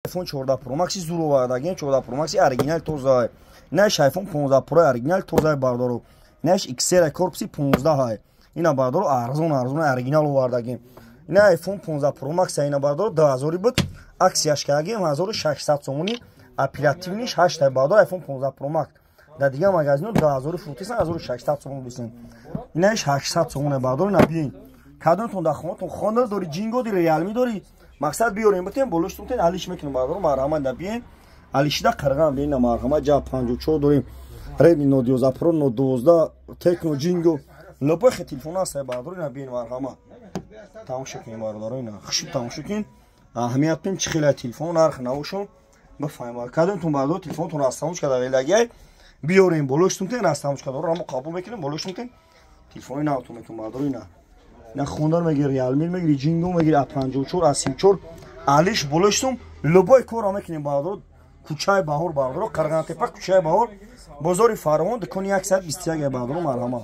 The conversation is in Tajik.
iPhone 14 Pro Max зур овардагем, 14 Pro Max оригинал тоза. Инаш iPhone 15 Pro оригинал тоза, бардоро. Инаш XR корпуси 15 ҳай. Ина, бардоро, арзон арзон оригинал овардагем. Ина iPhone 15 Pro Max, ина, бардоро, 2000 буд. Аксияш кардагем 1600 сомонӣ. Оперативный ш 8, бардоро, iPhone 15 Pro Max. Дар дигар магазино 2000 фурӯхтесан, 1600 сомон бисен. Инаш 800 сомоне, бардоро, ина биёин. Кадомтон дар хонатон Хонор дори, Ҷинго дори, Реалми дори, мақсад биёрем, битем болоштон тен алиш мекунем, бардоро, марҳамат, на биёин. Алишида қирған биёин, на марҳамат. Ҷа 54 дорем, Redmi Note 11 Pro, Note 12, Tecno, Jingo, любой хе телефон ҳаст, бардоро, ина биёин, марҳамат. Тамошо кунем, бародаро, ина хушиб тамошо кунем, аҳамият кунем, чӣ хеле телефон нарх навошон бифаҳмад. Кадомтон, бардоро, телефонтон растамош карда велагиай, биёрем, болоштон тен растамош карда, рамо қабул мекунем, болоштон тен телефони навтон мекунем, бардоро. Ина на Хондар мегири, Реалми мегири, Ҷинго мегири, А54, А34, алиш болоштум, любой корро мекунем, бардоро. Кӯчаи Баҳор, бардоро, Қарғантепа, кӯчаи Баҳор, бозори Фаровон, дукони 121, бардоро, марҳамат.